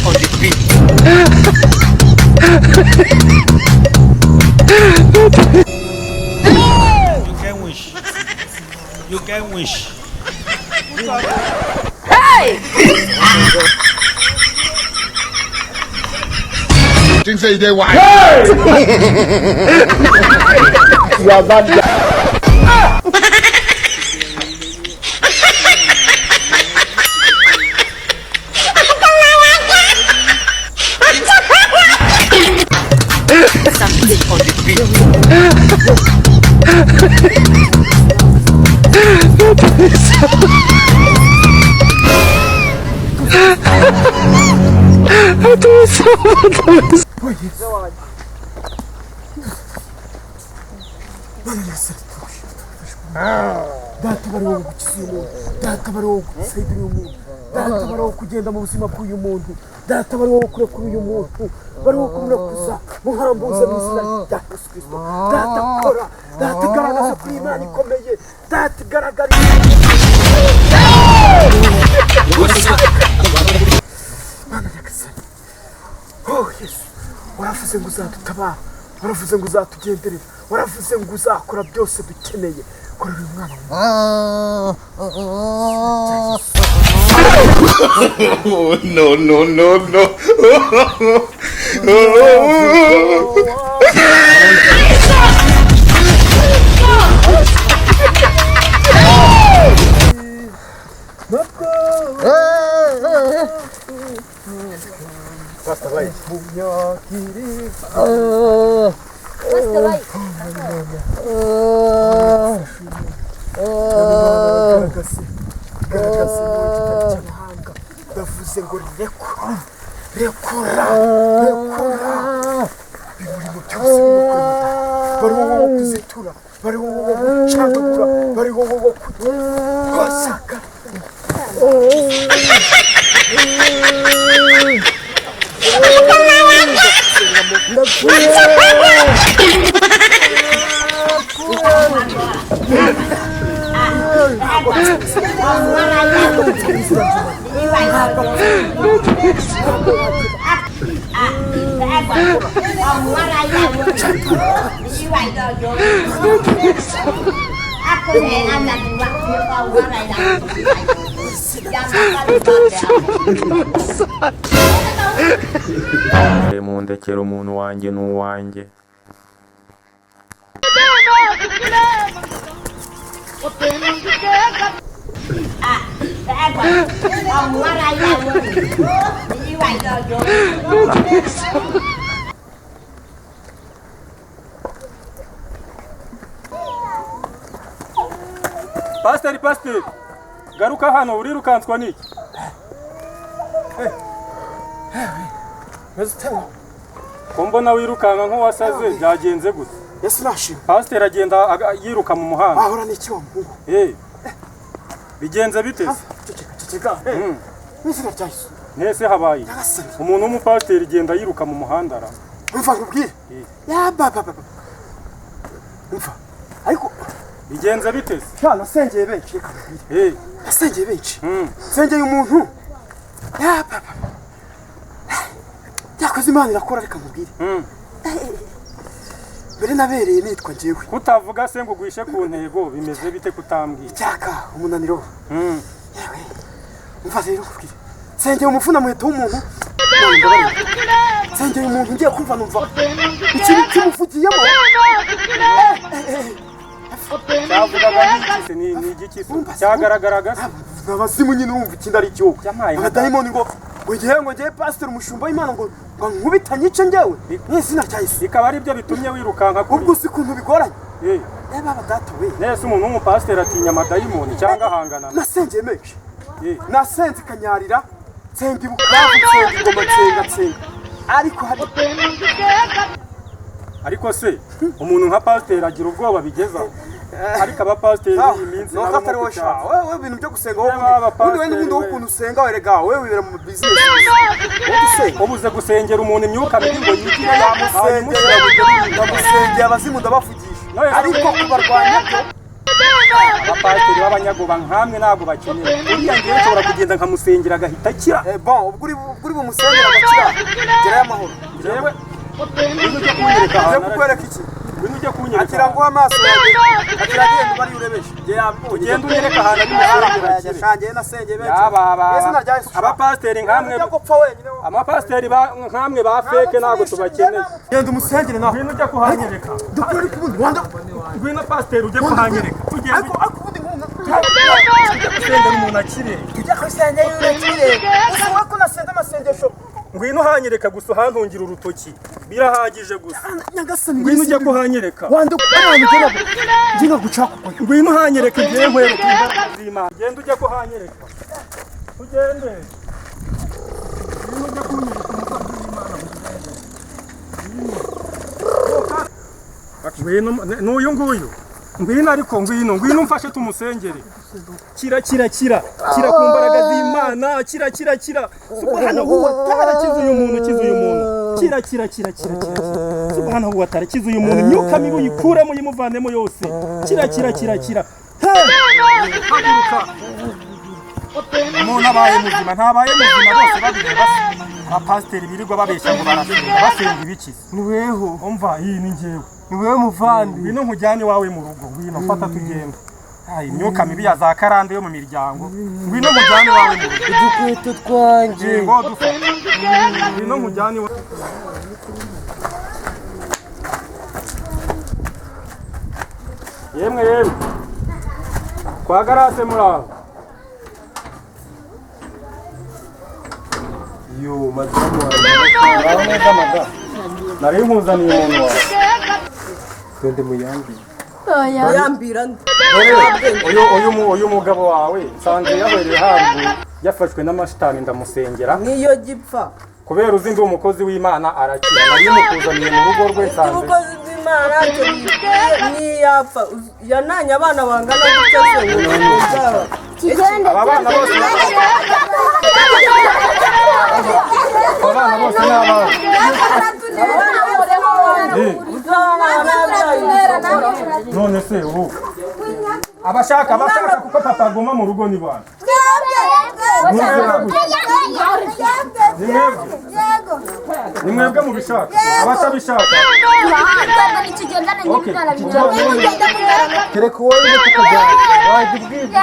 On the beat. You can wish. You can wish. Things say they wise. Something on the beat. Data bari wowe gukiza uyu muntu, data bari wowe gusayidira uyu muntu, data bari wowe kugenda mu buzima bw'uyu muntu, data bari wowe kurekura uyu muntu, bari wowe kumurekuza muhambuze mu izina rya Yesu Kristo. Data kora, data igaragaza ko Imana ikomeye, data igaragara. Mana nyagasani, oh Yesu, waravuze ngo uzadutabara, waravuze ngo uzatugenderera, waravuze ngo uzakora byose dukeneye. Korera uyu mwana. No, no, no, no. Garagaze, garagaze mu gitabo cy'amahanga. Ndavuze ngo rekura, rekura, rekura. Bimurimo byose bimukorera, bari wowe wo kuzitura, bari wowe wo gucagagura, bari wowe wo kutwasaka. Mundekera umuntu wanjye n'uwanjye. Pasiteri, pasiteri, garuka hano, urirukanswa n'iki? Ko mbona wirukanka nk'uwasaze, byagenze gute? Yesu nashimwe. Pasiteri agenda yiruka mu muhanda. Wahora n'iki wa muhungu? Eh, bigenze bite se? Ceceka, ceceka. Mu izina rya Yesu. Ntese habaye iki? Nyagasani. Umuntu w'umupasiteri agenda yiruka mu muhanda ra? Umva nkubwire. Ya baba baba. Umva. Ariko Bigenze bite se? sha nasengeye benshi, reka nkubwire. Eh, Nasengeye benshi. mm. Nsengeye umuntu. Ya baba. Yakoze Imana irakora, reka nkubwire. Mbere nabereye nitwa njyewe. Kutavuga se ngo ugwishe ku ntego, bimeze bite kutambwira? Icyaka, umunaniro. Yewe. Umva rero nkubwire. Nsengeye umuvuna muheto w'umuntu. Imana imbabarire. Nsengeye umuntu ngiye kumva numva ikintu kimuvugiyemo. Cyavugaga n'iki se? Ni igiki se? Cyagaragaraga se? Abazimu nyine, urumva ikindi ari igihugu. Yampaye nka Abadayimoni ngo ngiye pasiteri umushumba w'Imana ngo nkubita nyice njyewe mu izina rya Yesu. Bikaba ari byo bitumye wirukanka kuri. Ubwo uzi ukuntu bigoranye. Eh, reba aba data we. Nese umuntu w'umupasiteri atinya amadayimoni cyangwa ahangana na? Nasengeye menshi. Eh, Nasenze ikanyarira, nsenga i Bukavu, nsenga i Goma, nsenga, nsenga, ariko hari Ariko se umuntu nka pasiteri agira ubwoba bigeza? Ariko abapasiteri b'iyi minsi nuko nabo atari nko wowe sha. kucyatsi. Wowe ibintu byo gusenga wowe Niba ubundi we n'ubundi wowe abapasiteri ukuntu usenga werega wowe wibera mu business wowe usenga. Ubuze gusengera umuntu imyuka mibi ngo yigire Ndamusengera, ndamusengeye, abazimu ndabavugisha, Nawe ariko kubarwanya byo. Abapasiteri b'abanyagoba nkamwe ntabwo bakeneye. Uriya ngewe nshobora kugenda nkamusengera agahita akira. Bon, ubwo uri bumusengera agakira, gerayo amahoro. Njyewe ngwino ujye kunyereka Nze ahantu. kukwereka iki? Ngwino ujye kunyereka. Akira nguha amaso yawe, akira agenda ubari urebeshe. Njye yabibonye. Ugende unyereke ahantu ari musengera akire. Shangiye nasengeye benshi. Yababa. Izina rya Yesu. Abapasiteri nkamwe, Ujya gupfa wenyine wowe. abapasiteri nkamwe ba feke ntabwo tubakeneye. Genda umusengere nawe. Ngwino ujye kuhanyereka. Dukwereke ubundi wanda. Ngwino pasiteri ujye kuhanyereka. Tugende. Ariko ubundi nk'umuntu Tujye gusengera umuntu akire. tujya gusengera urakire. Gusa wowe ko nasenze amasengesho. Ngwino uhanyereka gusa, uhantungira urutoki birahagije gusa. Nyagasani. Ngwino ujye kuhanyereka. Wanda abantu gena gucaka. Ngwino uhanyereka igihe nkwereka imbaraga z'Imana. Genda ujye kuhanyereka. Tugende. Ngwino ujye kunyereka umukozi w'Imana. Ngwino n'uyu nguyu. Ngwino ariko ngwino, ngwino umfashe tumusengere. Kira kira kira kira ku mbaraga z'Imana, kira kira kira. Subhanahu wa ta'ala, kiza uyu muntu, kiza uyu muntu. Kira kira kira kira kira. Subhanahu wa ta'ala, kiza uyu muntu, imyuka mibi uyikuremo uyimuvanemo yose. Kira kira kira kira. Haguruka. Umuntu abaye muzima, ntabaye muzima bose babireba. Abapasiteri birirwa babeshya ngo barasenga, basenga ibikize. Ni weho. Umva, iyi ni njyewe. Ni wewe muvandi. Ngwino nkujyane iwawe mu rugo, ngwino mfata tugenda. Ai, imyuka mibi ya za karande yo mu miryango. Ngwino nkujyane iwawe mu rugo. Udukweto twanje. Ngo dufate. Ngwino nkujyane iwawe. Yemwe yemwe. Kwa Garase muraho. Yo, madamu wanjye. Muraho neza madamu. Nari nkuzaniye umuntu wawe. Twende muyambi. Yambira nde? Uyu mugabo wawe nsanze yabereye haruguru yafashwe n'amashitani ndamusengera. Niyo gipfa. Kubera uzi ndi umukozi w'Imana arakira. Nari mukuzaniye mu rugo rwe nsanze. Ubukozi bw'Imana ntacyo bikwiye niyapfa. Yananye abana bangana gutya se ngo Aba bana bose, aba bana bose ni abawe. None se ubu abashaka kuko papa aguma mu rugo ni bana. Ni mwebwe mubishaka, abatabishaka. Kereka wowe tukajyana. Wajya ubwibwa.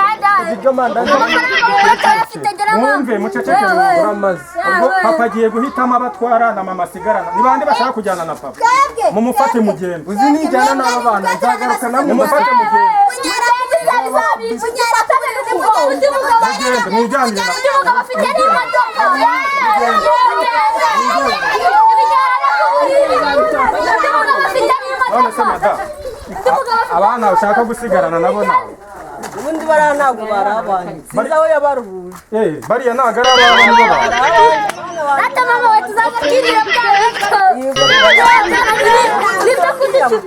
Ibyo mandazi. Mwumve muceceke Uramaze. Ubwo papa agiye guhitamo abatwara na mama asigarana. Ni bande bashaka kujyana na papa? Mumufate mugende. Uzi nijyana n'aba bana nzagaruka namwe. Mumufate mugende. Mugende mwijyanire. None se madamu, abana ushaka gusigarana nabo nawe. Ubundi bariya ntabwo bari abana. Sinzi aho yabaruhuje. Bariya ntabwo ari abana nibo bawe. Yego.